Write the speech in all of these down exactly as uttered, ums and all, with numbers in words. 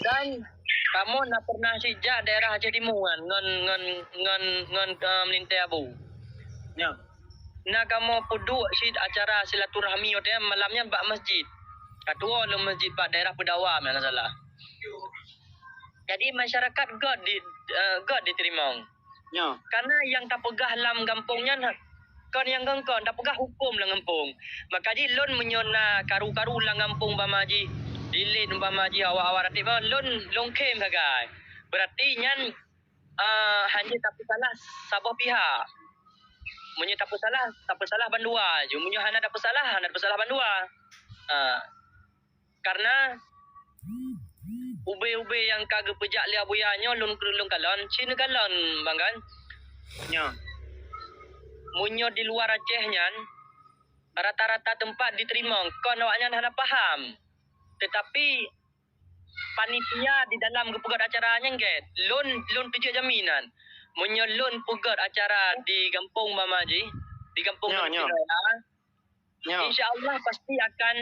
Dan kamoe na pernah sijak daerah Aceh Timu kan, ngon, ngon, ngon, ngon, eh, Melinteh Abu. Nyo. Na kamoe peuduek cit acara silaturahmi watée malam nyan bak masjid. Ka tuwoe lom masjid bak daerah Peudawa, meunan salah. Jadi masyarakat göt di, eh, göt diteurimong. Nyo. Karena nyang tapeugah lam gampông nyan kon nyang kon, tapeugah huköm lam gampông. Maka jih lôn meunyoe na karu-karu lam gampông umpama jih, dilet umpama jih, awak-awak ratik, lôn, lôn khém sagai. Berarti nyan, eh, hana tapeusalah saboh pihak. Meunyoe tapeusalah, tapeusalah bandua ju. Meunyoe hana tapeusalah, hana tapeusalah bandua. Ah. Karena ubé-ubé nyang ka geupeujak lé Abuya nyoe lôn, lôn kalon, cit neukalon, bang kan? Nyo. Meunyoe di luar Aceh nyan, rata-rata teumpat diteurimong, kon awaknyan hana paham. Tetapi panitia di dalam geupeugöt acara nyan gét, lôn, lôn teujeuet jaminan. Meunyoe lôn peugöt acara di gampông umpama jih, di gampông Nyo, nyo. Raya, Nyo. Insya Allah pasti akan,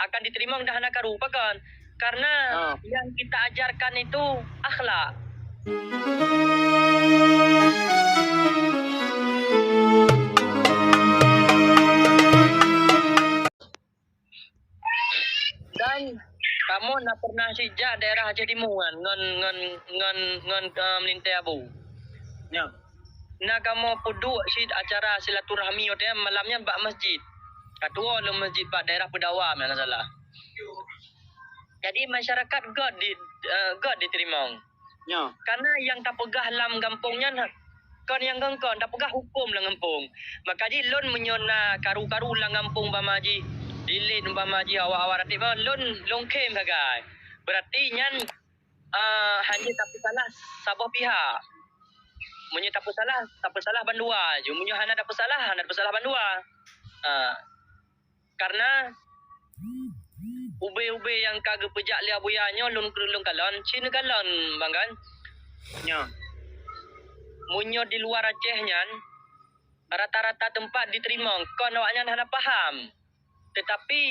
akan diteurimong dan hana karu. Pakon? Karena Ha. yang kita ajarkan itu akhlak. Dan kamoe na pernah sijak daerah Aceh Timu kan, ngon, ngon, ngon, ngon, eh, Melinteh Abu. Nyo. Na kamoe peuduek cit acara silaturahmi watée malam nyan bak masjid. Ka tuwoe lom masjid bak daerah Peudawa, meunan salah. Jadi masyarakat göt di, eh, göt diteurimong. Nyo. Karena nyang tapeugah lam gampông nyan kon nyang kon, tapeugah huköm lam gampông. Maka jih lôn meunyoe na karu-karu lam gampông umpama jih, dilet umpama jih, awak-awak ratik, lôn, lôn khém sagai. Berarti nyan, eh, hana tapeusalah saboh pihak. Meunyoe tapeusalah, tapeusalah bandua ju. Meunyoe hana tapeusalah, hana tapeusalah bandua. Ah. Karena ubé-ubé nyang ka geupeujak lé Abuya nyoe lôn, lôn kalon, cit neukalon, bang kan? Nyo. Meunyoe di luar Aceh nyan, rata-rata teumpat diteurimong, kon awaknyan hana paham. Tetapi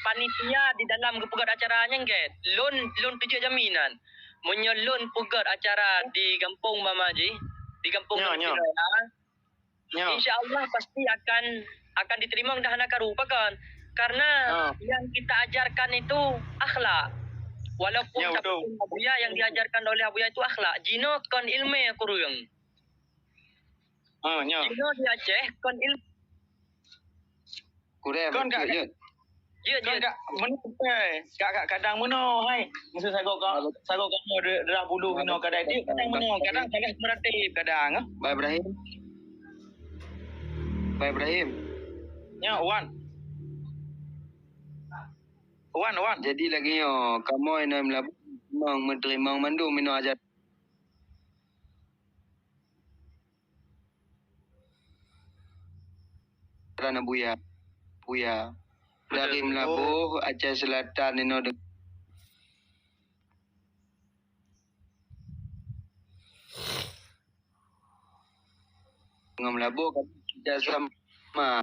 panitia di dalam geupeugöt acara nyan gét, lôn, lôn teujeuet jaminan. Meunyoe lôn peugöt acara di gampông umpama jih, di gampông Nyo, nyo. Raya, Nyo. Insya Allah pasti akan, akan diteurimong dan hana karu. Pakon? Karena Ha. yang kita ajarkan itu akhlak. Walaupun Nyo, betul. Abuya, yang diajarkan oleh Abuya itu akhlak, jinoe kon ileumé kureueng. Ha, nyo. Jinoe di Aceh kon il- Kurang Kon ka, betul, ya. Ya, kon ya. Ka, meunoe, eh, ka, ka, kadang meunoe, hai. Masa sagoe ka, sagoe ka meunoe de-, daerah bulu meunoe kadang dia, kadang meunoe, kadang salah meuratéb kadang, eh. Bang Ibrahim. Bang Ibrahim. Ya, Wan. Wan, Wan. Jadi lagèe nyoe, kamoe inoe meulabu, memang meuteurimong mandum inoe ajaran. Ajaran Abuya. Abuya. Dari Meulaboh, Aceh Selatan, inoe de-, ngon Meulaboh kan kerja sama.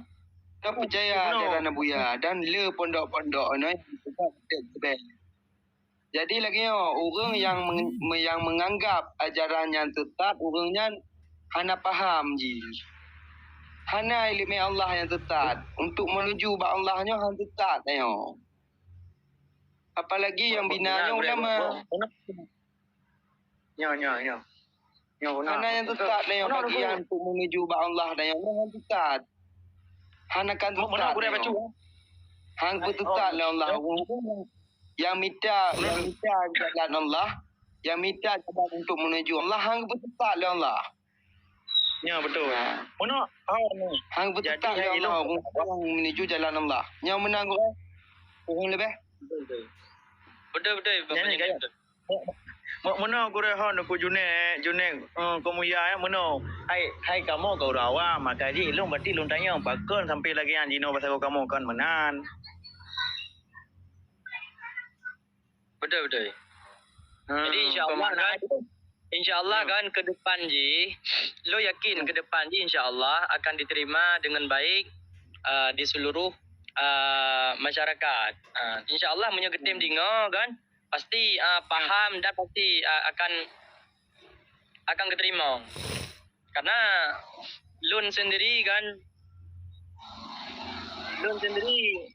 Ka peucaya ajaran Abuya dan le pondok-pondok inoe nyang sesat. Jadi lagèe nyoe, ureueng nyang meng-, me-, nyang menganggap ajaran nyang sesat, ureueng nyan hana paham jih. Hana ileumèe Allah nyang sesat. Untuk menuju bak Allah nyoe han sesat nyoe. Apalagi nyang bina nyoe ulama. Nyoe, nyoe, nyoe. Nyoe, beuna. Hana nyang sesat nyoe bagi nyang untuk menuju bak Allah nyoe. Nyoe han sesat. Hana kan sesat nyoe. Han geupeuteusat lé Allah. Nyang mita, nyang mita jalan Allah, nyang mita jalan untuk menuju Allah, han geupeuteusat lé Allah. Ya, betul. Ha. Meunoe, ha, ni. Han geupeuteusat lé Allah, ureueng menuju jalan Allah. Nyang meunan, ureueng leubeh. Betul, betul. Betul, betul, Bang Nyan, Nyan, betul. Mu-, meunoe gurèe hon Teungku Junet, Junet, eh, Keumuya, eh, meunoe. Hai, hai kamoe keu ureueng awam, maka jih lôn berarti lôn tanyong, pakon sampai lagèe nyan jinoe pasagoe kamoe kon meunan. Betul, betul. Hmm, jadi insya Allah kan, insya Allah kan ke depan jih, lôn yakin ke depan jih insya Allah akan diterima dengan baik, ah, di seluruh, ah, masyarakat. Ah, insya Allah meunyoe geutem deungoe kan, pasti, ah, paham dan pasti, ah, akan, akan geuteurimong. Karena lôn sendiri kan, lôn sendiri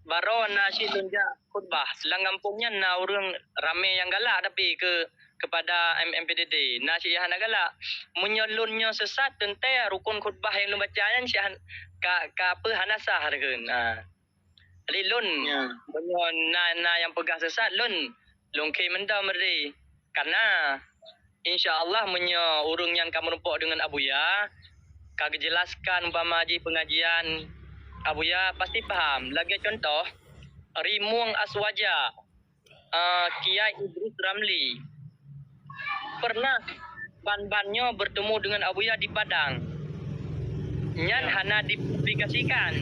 baroe na cit lôn jak khutbah. Silang gampông nyan na ureuëng ramé nyang galak tapi ke, kepada M-, M P D D. Na cit nyang hana galak. Meunyoe lôn nyoe sesat, teuntée rukun khutbah nyang lôn baca nyan cit han-, ka, ka apa, hana sah kheun. Ha. Jadi lôn, ya, meunyoe na, na nyang peugah sesat, lôn, lôn khém mantong meureuti. Karena, insya Allah, meunyoe ureuëng nyang ka meurumpok deungon Abuya, ka geujelaskan umpama jih pengajian Abuya, pasti paham. Lagée contoh, Rimueng Aswaja, eh, Kiai Idris Ramli. Pernah ban-ban nyoe bertemu dengan Abuya di Padang. Nyan, ya, hana dipublikasikan,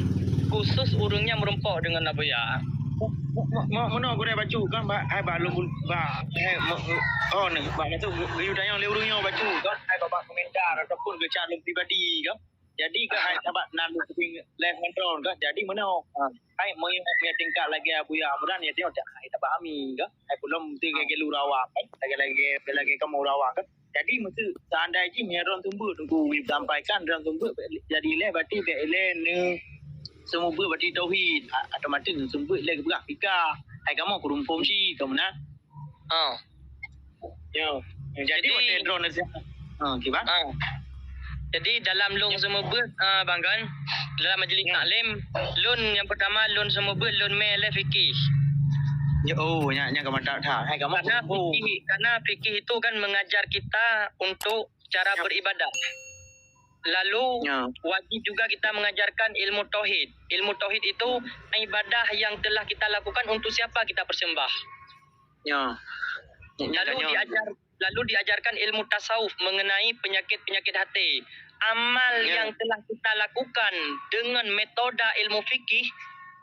khusus ureuëng nyang meurumpok dengan Abuya. Mo-, mo-, mo-, meunoe gurée bacut kan, bak, hai bak lôn, bak, hai, mo-, mo-, oh, ni, bak, maksud, geuyue tanyong lé ureuëng nyoe bacut kan, hai bak, bak komentar ataupun geucak lôn pribadi kan. Jadi, ka hai sahabat nan lôn kupieng live ngon droen ka. Jadi, meunoe. Ha. Hai, meunyoe, meunyoe tingkat lagée Abuya Amran, ya, tengok tak hai tapahami ka. Hai, peulom tu lagée lôn rawang kan. Lagée, lagée, lagée kamoe rawang kan. Jadi, maksud, seandai jih meunyoe droen seumeubeuet, Teungku, sampaikan droen seumeubeuet, jadi ilée, berarti bèk ilée neu-, seumeubeuet berarti tauhid. A-, otomatis seumeubeuet ilée geupeugah fika. Hai, kamoe keurumpom cit, kamoe na. Ha. Yo. Jadi, jadi, watée droen nasihat. Ha, kiban? Ha. Jadi, dalam lôn seumeubeuet, ha, Bang Gan, dalam majlis, ya, taklim, lôn nyang pertama lôn seumeubeuet lôn mé lé fikih. Ya, oh, nyan, nyan ka mantap that. Hai, kamoe, karena fikih, karena fikih itu kan mengajar kita untuk cara, ya, beribadah. Lalu, ya, wajib juga kita mengajarkan ilmu tauhid. Ilmu tauhid itu ibadah yang telah kita lakukan untuk siapa kita persembah. Ya. Lalu diajar-, lalu diajarkan ilmu tasawuf mengenai penyakit-penyakit hati. Amal, ya, yang telah kita lakukan dengan metode ilmu fikih,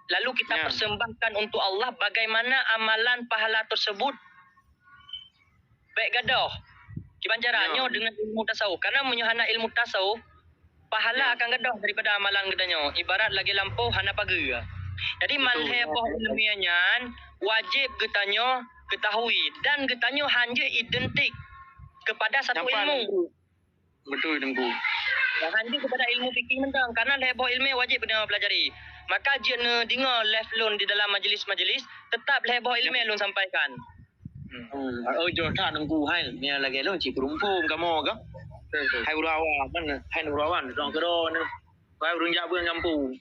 lalu kita, ya, persembahkan untuk Allah, bagaimana amalan pahala tersebut? Bèk gadôh. Kiban cara, ya, nyoe dengan ilmu tasawuf. Karena meunyoe hana ilmu tasawuf, pahala, ya, akan gadôh daripada amalan geutanyoe. Ibarat lagée lampôh hana pageue. Jadi, betul, man lhée boh ileumèe nyan wajéb geutanyoe ketahui dan geutanyoe hanjeuet identik kepada satu ilmu. Betul, Teungku. Ya, hanjeuet kepada ilmu fikih mantong, karena lhée boh ileumèe wajéb geutanyoe pelajari. Maka jeuet neudeungoe live lôn di dalam majlis-majlis, teutap lhée boh ileumèe lôn sampaikan. Hmm. Oh, jroh that Teungku hai. Nyan lagée lôn cit keurumpom kamoe ka. Betul, betul. Hai ureuëng awam kan, hai ureuëng awam, dong keudroe nyoe. Hai ureuëng jak beuet gampông.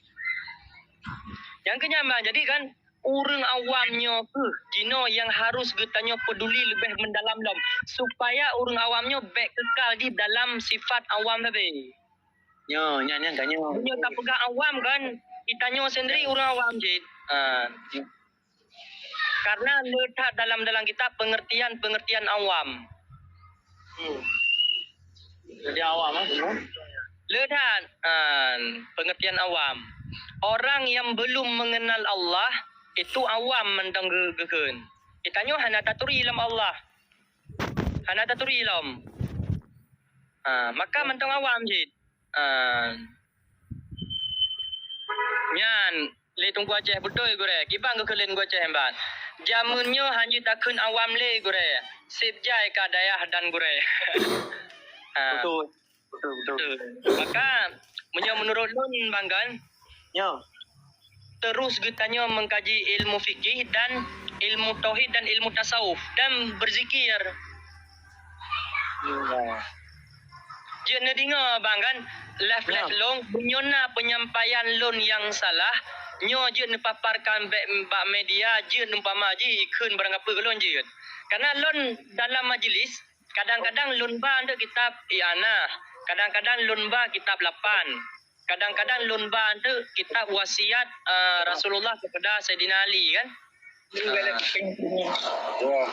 Nyang keu nyan, Bang, jadi kan ureuëng awam nyoe keuh jinoe nyang harus geutanyoe peduli leubeh mendalam lom, supaya ureuëng awam nyoe bèk keukal di dalam sifat awam sabe. Nyoe, nyan, nyan ka nyoe. Meunyoe tapeugah awam kan, geutanyoe sendiri ureuëng awam cit. Ha. Karena le that dalam, dalam kitab pengertian-pengertian awam. Hmm. Jadi awam, eh, semua? Le that, ah, pengertian awam. Orang yang belum mengenal Allah, itu awam mantong geu-, geukheun. Geutanyoe hana taturi lom Allah. Hana taturi lom. Ha, maka mantong awam cit. Ah. Nyan, lé Teungku Aceh beutôi, Gurèe. Kiban geukheun lé Teungku Aceh, Bang. Jameun nyoe hanjeuet takheun awam lé, Gurèe. Seb jai ka dayah dan gurèe. Ah. Betul. Betul, betul. Betul. Maka, meunyoe meunurot lôn, Bang Gan, nyoe, terus geutanyoe mengkaji ilmu fikih dan ilmu tauhid dan ilmu tasawuf dan berzikir. Ya. Jeuet neudeungoe, Bang, kan? Live-live lôn, meunyoe na penyampaian lôn nyang salah, nyoe jeuet neupaparkan bak, bak media, jeuet neumpama jih ikheun barang kapeue keu lôn jeuet. Karena lôn dalam majlis, kadang-kadang lôn ba eunteuk kitab I'anah, kadang-kadang lôn ba kitab Lapan, kadang-kadang lôn ba eunteuk kitab wasiat, eh, Rasulullah kepada Saidina Ali, kan? Wah.